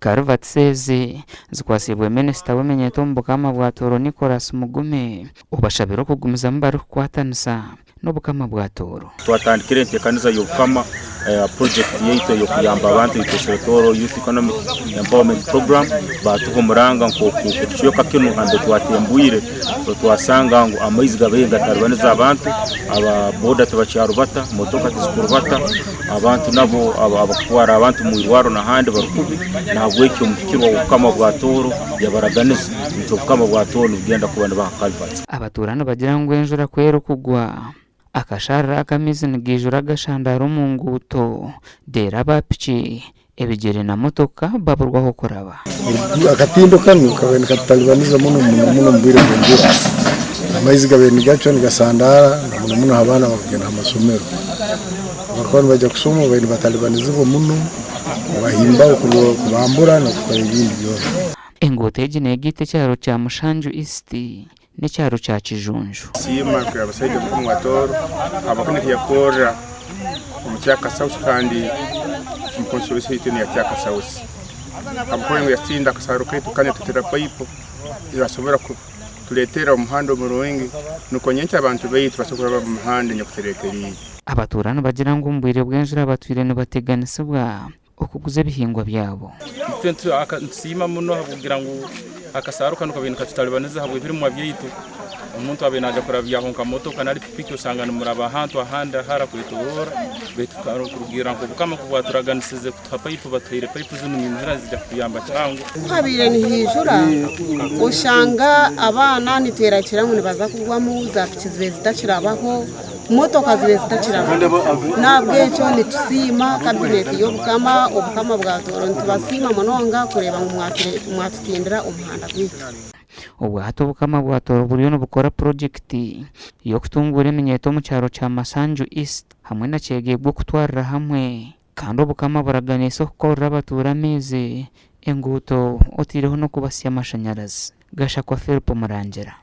Karuvatisi ezi zikwatsiibwe minisita w'eminyeeto omu Bukama bwa Tooro Nicholas Mugume obashabire okugumizamu barikukwatanisa n'Obukama bwa Tooro. Twatandikire enteekaniza y'Obukama purojekiti yaitu ey'okuyamba abantu ei twesire Tooro Youth Economic Empowerment Program. Baatuha omuranga nk'oku ekicweka kinu nambere twatembwire twasanga ngu amaizi gabaire nigataribaniza abantu, aba boda tibakyarubata, motoka tizikurubata, abantu nabo abakutwara abantu omu irwarro n'ahandi bari kubi. Nahabweki omuhikirwa w'Obukama bwa Tooro yabaraganiza nti Obukama bwa Tooro nibugenda kuba nibaha culverts. Abatuura nibagira ngu enjura ku erikugwa, akasharara ak'amaizi nigaijura gashandaara omu nguuto, reero aba piki, ebigyere na motoka baburwa ah'okuraba. Akatindo kanu kabaire nikatutalibaniza muno muno muno omu bwire bw'enjura. Amaizi gabaire nigacwa nigasandaara na muno muno ha baana abakugenda ha masomero. Abakuba nibaija kusoma babaire nibatalibanizibwa muno kubahimbaho kubambura n'okukora ebindi byona. Enguuto egi neegaita ekyaro kya Mushanju East n'ekyaro kya Kijunju. Nsiima nka abasaija b'omu wa Tooro ahabw'okuba nikiyakorra omu Kyaka South kandi omu constituency yaitu enu eya Kyaka South ahabw'okuba ngu yasinda akasaro kaitu kandi yatuteera paipu eyasobora kutureetera omuhanda omurungi nukwo nyenkya abantu baitu basobole kuraba omu muhanda enyakutereekeriire. Abatuura nibagira ngu omu bwire bw'enjura batwire nibateganisibwa okuguza ebihingwa byabo. Itwe nitusiima muno ahabw'okugira ngu akasaaro kanu kabaire nikatutaribaniza ahabw'ebirimwa byaitu. Omuntu abaire naaja kurabyaho nka motoka nari pikipiki osanga nimuraba ahantu ahandi ahara kwetoroora beitu kurugiirira nk'Obukama ku bwaturaganisize kutuha payipu batuhaire payipu zinu niinihira niziija kutuyamba kihango. Ku habaire nihaijura oshanga abaana nitwerakira ngu nibaza kugwamu za piki zibaire zitakirabaho. Motoka zibe zitakirabaho. N'ahabw'ekyo nitusiima kabineeti y'Obukama, Obukama bwa Tooro nitubasiima munonga kureeba ngu mwatutindira omuhanda gwaitu. Obwahati Obukama bwa Tooro buriyo nibukora purogyekiti y'okutunguura eminyeeto omu kyaro kya Masanju East hamwe na Kyegegwa okutwarira hamwe kandi Obukama buraganiise okukorera abatuura amaizi, enguuto oteireho n'okubasya amashanyarazi. Gashakwa Philip Murangira.